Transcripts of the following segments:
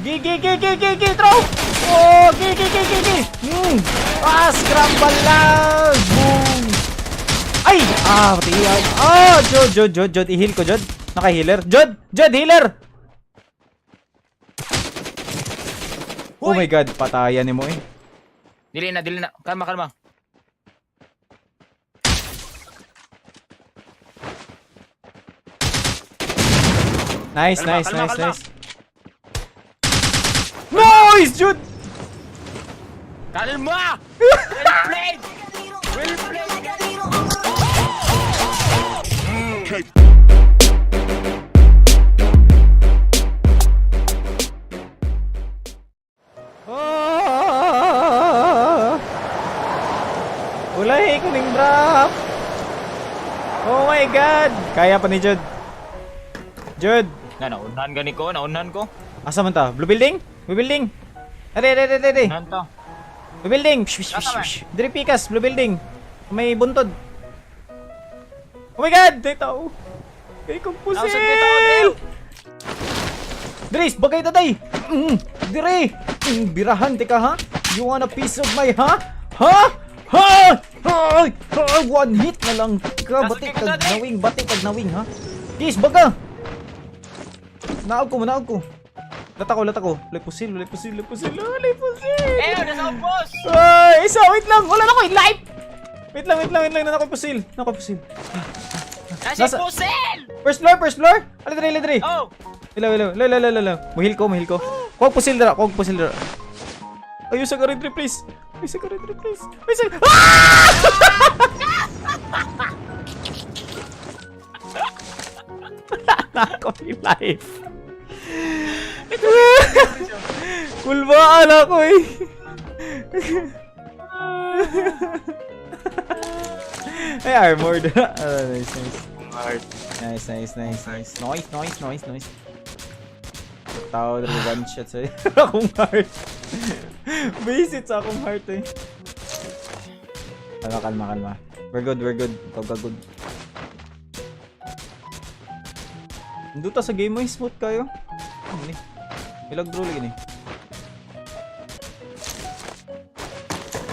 Gi, gi, gi, gi, gi, gi, throw! Oh, gi, gi, gi, gi, gi! Ah, scramble lang! Boom! Ay! Ah, pati yan. Ah, Jod, Jod, Jod, Jod. I-heal ko, Jod. Naka-healer. Jod! Jod, healer! Oh my God, patayan ni mo eh. Dili na, dili na. Kalma, kalma. Nice, Kalma, nice, kalma, nice, kalma. nice. Nice, Jod! Kalma! Well played! Well played! Oh! Ulay ko ning drop. Oh my God! Kaya pa ni Jod. Jod, Na, naunhan gani ko, naunhan ko. asa man ta? Blue building? Blue building. Ade, ade, ade, ade. Naunhan ta. Blue building. Psh, psh, psh, Nasa man? psh. Diri pikas, blue building. May buntod. Oh my God! May tao. Kay kong Nasa pusil! may tao, Drew. Dres, bagay taday! Dire! Birahan, tika ha? You want a piece of my ha? Ha? Ha? Ha? Ha? One hit na lang ka. Nasa Bati kay kag Taday. nawing, bati kag nawing ha? Kiss, baga! Naog ko, naog ko. Lata ko, lata ko. Walay pusil, walay pusil, walay pusil, walay pusil! Eh, nasa ubos! Ay, isa, wait lang! Wala na ko, life! Wait lang, wait lang, wait lang. Nana ko pusil. Nana ko pusil. Nasa pusil! First floor, first floor! Ali, dre, ali, dre. Oh! Ilaw, ilaw, ilaw, ilaw, ilaw, ilaw. Muhil ko, muhil ko. Kuwag pusil dra, kuwag pusil dra. Ayun sa karin, please. Ayun sa karin, please. Ayun sa... Ah! Wala na ako yung life. Kulbaan ako eh. Ay, armored. Ah, nice, nice. Heart. Nice, nice, nice, nice. Noise, noise, noise, noise. Tao na one shot sa akong heart. Base it sa akong heart eh. Kalma, kalma, kalma. We're good, we're good. Ikaw ka good. Nduta sa game mo eh, smooth kayo. Ano ni? Ilag draw lagi ni.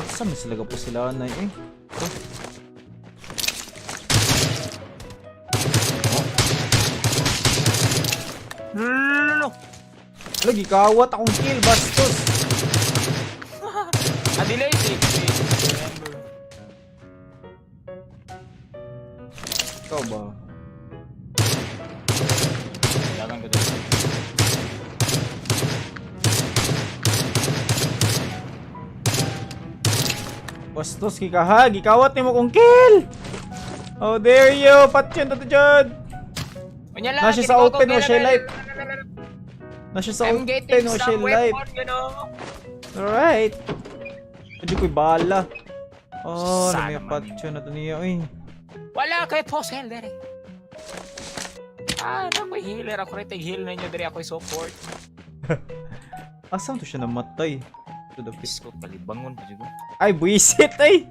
Asa man sila po sila na eh. Oh. No, no, no, no. Lagi kawat akong kill bastos. Ah, delay, six, remember. Ikaw ba? Kailangan ko dito. Bastos kikahag, ikawat nimo kong kill. Oh, there you, patyon to jud. Unya lang, Nasa sa go, go, open, go, wa siya go, life. go, go, go, go. Nasa sa I'm open getting o siya some life. weapon, you know. Alright. Medyo ko'y bala. Oh, Sana may man. patyon na to niya oy. Wala kay Posel, dere. Ah, nakoy healer. Ako rin heal ninyo, dere. Ako'y support. Asa to siya namatay? To the Diyos ko, kalibangon pa siguro. Ay, buisit ay.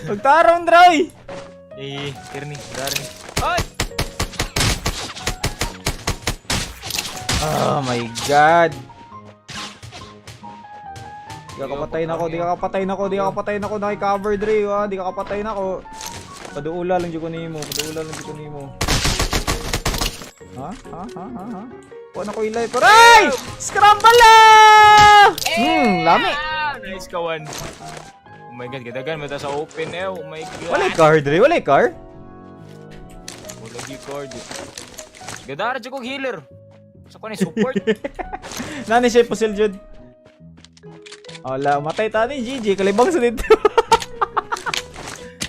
Pagtarong dry. Eh, Kirni, Darni. Ay! Oh my God. Di ka kapatay na ako, di ka kapatay na ako, di ka kapatay na ako, naki-cover dre, ha, di ka kapatay na ako. Paduula lang jud ko nimo, paduula lang jud ko nimo. Ha? Ha? Ha? Ha? Ha? Kuha na ko ilay. Aray! Scramble ah! Lami. Ah, nice kawan. Oh my God, gadagan mo ta sa open eh. Oh my God. Walay car dre, walay car. Wala gi card. Gadara jud kog healer. Sa ko ni support. Nani siya pusil jud. Wala, matay tani GG kalibang sa dito.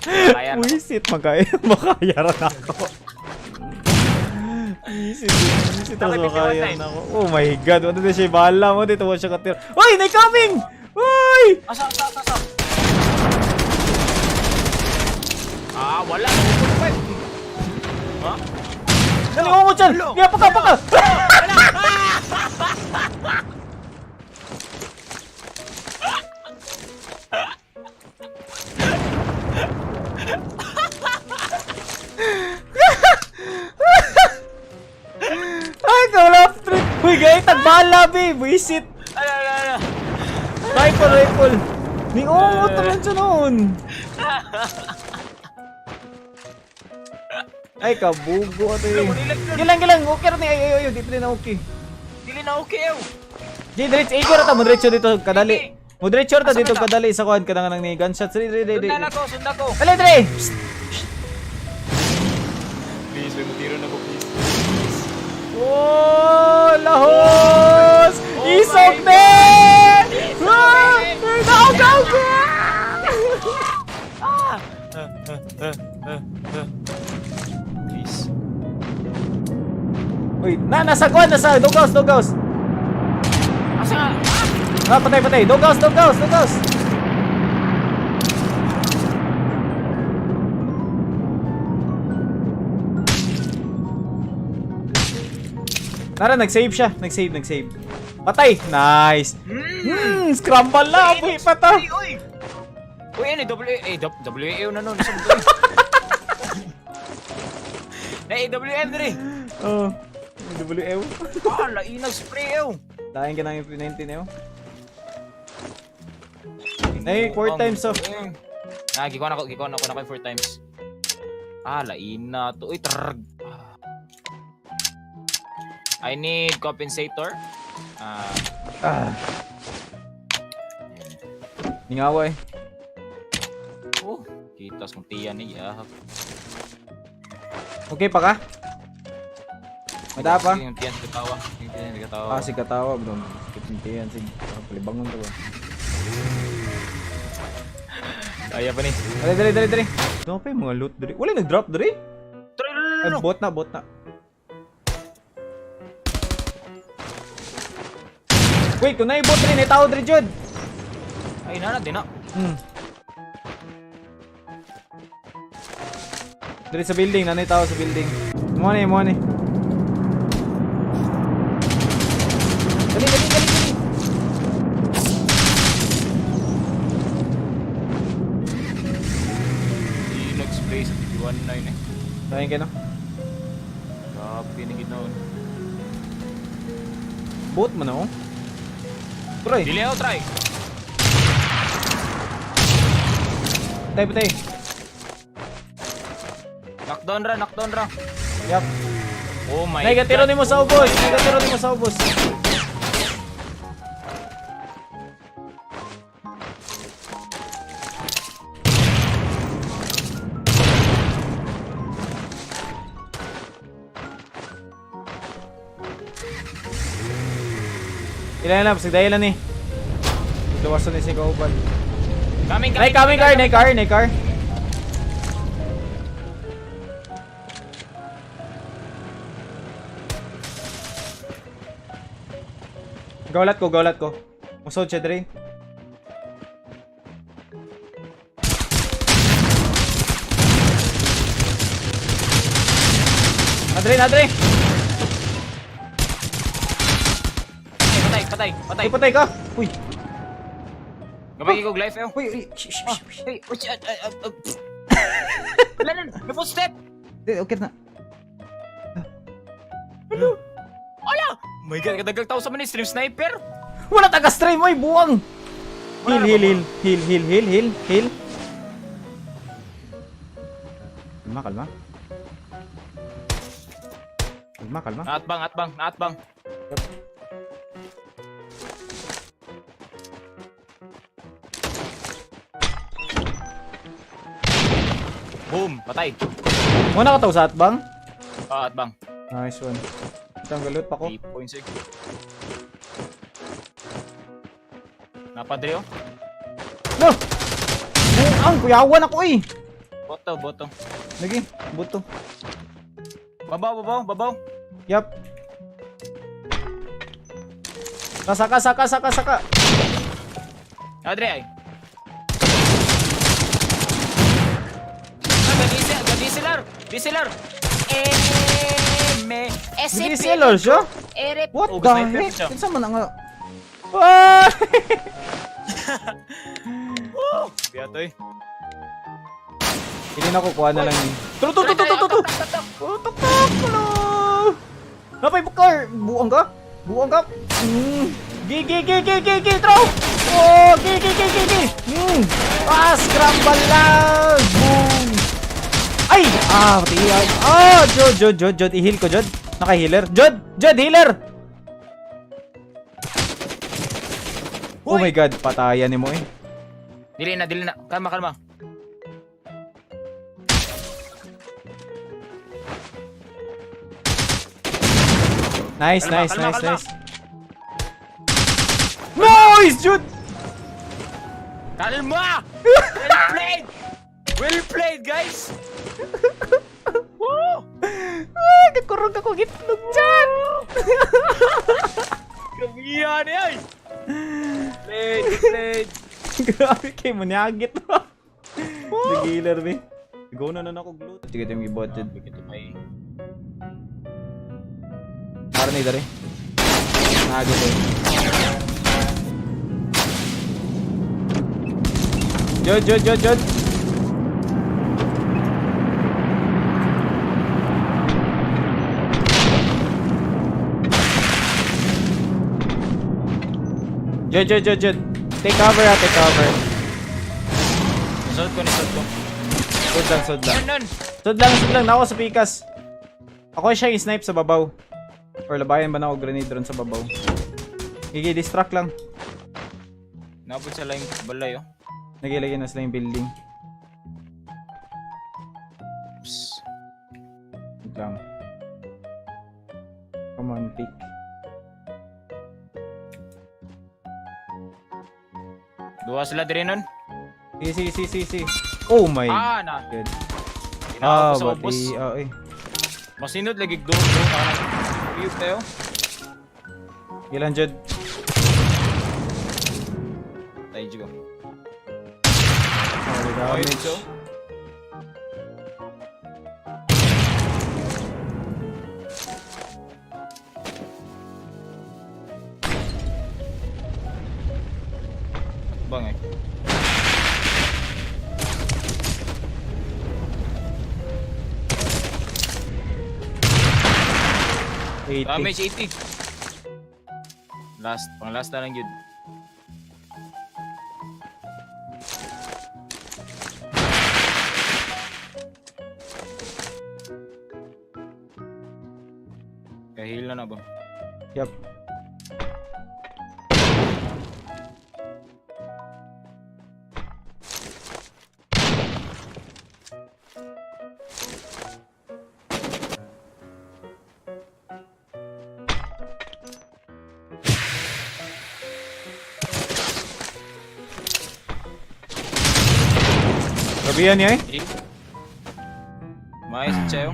Kaya na. Wisit makaya makaya ra na ako. Wisit, wisit ako Nakapit makaya yung na ako. Oh my God, wala na siya bala mo dito wa siya katira. Uy, na coming! Uy! Asa, asa, asa, asa. Ah, wala. 2.5. Ha? Dali mo dyan! Kaya paka paka! Ay, kawala trip. Uy, gay, tagbala, be! Buisit! Ala, ala, ala. Rifle, rifle! Ni oh, talan siya noon! Ay, kabugo ato eh. Gilang, gilang, okay rin eh. Ay, ay, ay, di pa rin na okay. Dili na okay, ew. Di, diretso, igor ata, mo diretso dito, kadali. Mo diretso ata Asa dito, man ta? kadali sa kuhan, kadang nang ni gunshots. Dre, dre, dre, dre. Sundan ako, sundan ko. Dali, dre! Psst. Please, may mutiro na ko, please. Please. Oh, lahos! Oh Isok my din! Ah! Go, go, go! Please. Uy, na, nasa kuhan, nasa doghouse, doghouse. Asa nga? Ah, patay, patay. Doghouse, doghouse, doghouse. Tara, nag-save siya. Nag-save, nag-save. Patay! Nice! Scramble na! Buhi pa to! Uy, uy! Uy, ano, W, A, W, A, na nun. Sa buto. Na AWM dire. Oh, WL. Ah, lainag spray, ew. Lain ka ng MP19 eh. oh. Nay, four times of. Ah, gikuha na ko yung four times. Ah, lain na to. Uy, trrg. Ah. I need compensator. Ah, Ah. Ningawa eh. Oh, kitas kong tiyan ni ah. Okay pa ka? Mada pa? Yung tiyan sa katawa. Yung tiyan sa katawa. Ah, si katawa bro. Sakit ng tiyan. Sige, palibangon to ba? Kaya pa ni. Dali, dali, dali, dali. Doon pa yung mga loot dali. Wala nag-drop dali? Try, Ay, bot na, bot na. Wait, kung na-bot rin, may tao dali, Jod. Ay, nana, di na. Dali sa building, nanay tao sa building. Money, money. Dali, dali, dali, dali. Di nag-spray sa TV19 eh. Lain ka no? Grabe ni ginoon. Bot mo na oh. Try. Dili ako try. Patay, patay. Knockdown ra, knockdown ra. Yup. Oh my. Nagatiro ni mo sa ubos. Nagatiro ni mo sa ubos. Ilan na, pasagdayan lang ni. Luwasan ni si Kauban. Coming, Nay, coming car, nay car, nay car. Gaulat ko, gaulat ko. Musod siya, Dre. Adre, Adre! Patay, patay, patay. Ay, patay ka! Uy, Gabay ko life eh. uy, uy, shh, shh, shh, shh. Hey, uy, ah, ah, ah, ah. Wala na, may footstep. Di, okay na. Wala! Oh my God, kadagang tao sa manin, stream sniper. Wala taga-stream, oy, buwang! Wala Heal, na heal, ba, heal, heal, heal, heal, heal, heal. Kalma, kalma. Kalma, kalma. Naatbang, atbang, naatbang. Yup. Boom, patay. Muna ka to sa atbang? Ah, atbang. Nice one. Ito ang galut pa ko. 3.6. Napadre oh. No! Buang, kuyawan ako eh! Boto, boto. Lagi, buto. Babaw, babaw, babaw. Yup. Saka, saka, saka, saka. Adre ay. Ah, ganisi, ganisilar. Disilar. M S Hindi seller siya? R What Oh, the sniper heck? siya. Kinsa man ang... Ah! Biyatoy. Hindi na kukuha na lang yun. Tru, tru, tru, tru, tru, tru! Oh, tuk, tuk, hello! Napay bukar! Buang ka? Buang ka. Gi, gi, gi, gi, gi, gi, throw! Oh, gi, gi, gi, gi, gi. Ah, scramble lang! Boom! Ay! Ah, pati. Ah, Jod, Jod, Jod, Jod. I-heal ko, Jod. Naka-healer. Jod! Jod, healer! Oh Uy! my God, patayan ni mo eh. Dili na, dili na. Kalma, kalma. Nice, Kalma, nice, kalma, nice, kalma. nice. Nice, Jod! Kalma! Well played! Well played, guys! Woo! Ah, nagkurog ako gitlog dyan! Grabihan eh! Ay! Played, played. Grabe kay mo niyagit ba? Nag-healer be. Go na na ako glue. Sige ito yung gibot jud. Ito may. Para ni dere. Nagit eh. Jod, jod, jod, jod. Jod, jod, jod, jod. Take cover ah, take cover. Nisod ko, nisod ko. Sud lang, sud lang. Nun, nun! Sud lang, sud lang. Nako sa pikas. Ako siya yung snipe sa babaw. Or labayan ba na ako grenade ron sa babaw? Gigi, distract lang. Nabot sa line balay, oh. Nagilagay na sila yung building. Psst. Wait lang. Come on, pick. Duha sila diri nun. Si, si, si, si, si. Oh my Ah, na. God. Ginawa Ah, ko sa but ubos. ah, eh. Masinod lagi do do ka. Uyog tayo. Ilan, Jod? Tayo jigo. Holy Ayun, damage. so. Bang eh. 80. Damage 80. Last, pang last na lang yun. Kahil na na ba? Yup. Grabe yan eh. Eh. Mais siya.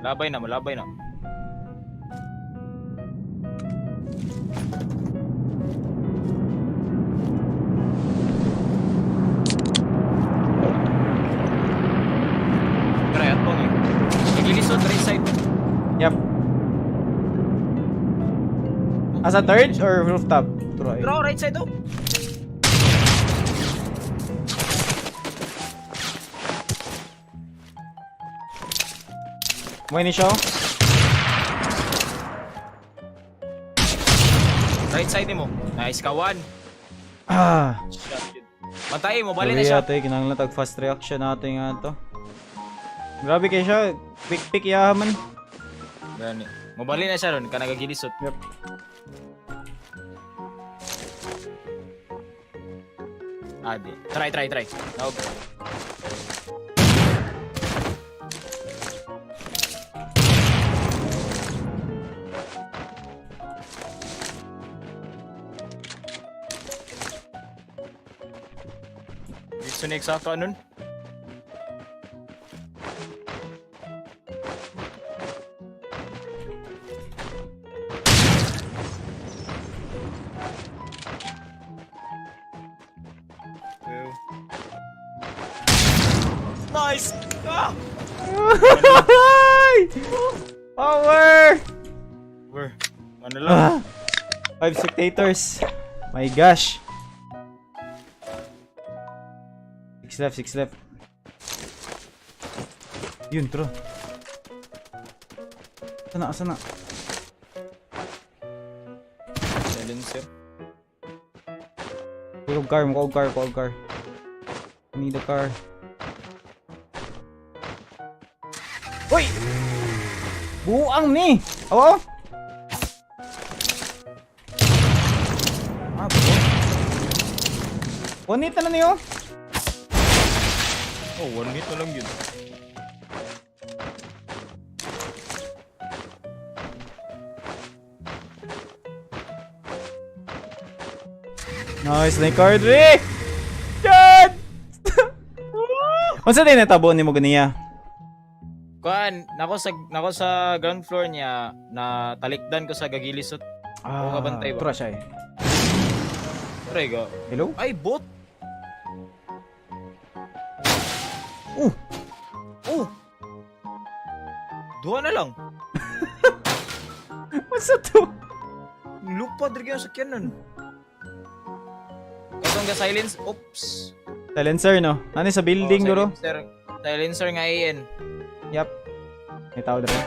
Labay na, malabay na. Try at eh. Naglilisod right side. Yup. Asa third or rooftop? Try. Bro, right side oh. May ni siya? Oh. Right side mo. Nice ka one. Ah. Shot yun. Bantayin mo, bali na siya. Grabe ate, kinahanglan tag fast reaction natin nga to. Grabe kay siya, quick pick yaman. Gani. Mabali na siya ron, ka nagagilisod. Yep. Ah, di. Try, try, try. No. Gusto na eksakto nun? Nice! Ah! Power! Where? Ano lang? Ah, five spectators. My gosh. Six left, six left. Yun, tro. Sana, sana. Silencer. Kuha car, mukuha car, kuha car. I need a car. Uy! Buang ni! Oo! Ah, buo. One hit na lang niyo. Oh, one hit na lang yun. Nice na yung card, Rick! God! Unsa din natabo ni mo ganiya? Kuan, nako sa ground floor niya na talikdan ko sa gagilisot. Ah, kabantay ba? Tura siya eh. Aray ga. Hello? Ay, bot. Oh. Duha na lang. What's that to? Lupad rin yung sakyanan. Katong ga silence. Oops. Silencer, no? Ano sa building, Oh, guro? silencer. Silencer nga AN. Yep. May tao dito.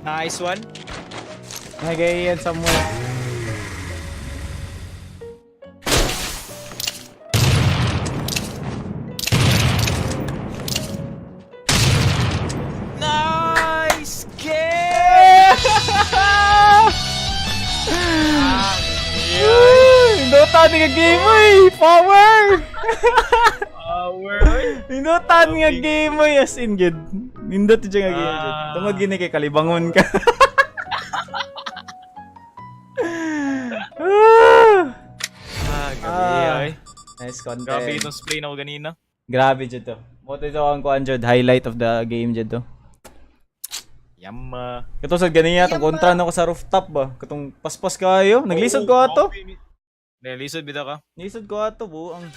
Nice one. Nagay yan somewhere. Nice game! Hindutan nga game, oy! Power! Power! Hindutan nga game, oy! As in, good. Nindot siya nga game, jud. Ah. Tungod gini kay kalibangon ka. Ah, grabe Ah. ay. Nice content. Grabe itong spray na ko ganina. Grabe jud to. Mo to ang kuan jud, highlight of the game jud to. Yamma. Kato sa ganiya tong kontra na ko sa rooftop ba. Katong paspas kayo. Naglisod ko ato. Naglisod bitaw ka. Naglisod ko ato buang.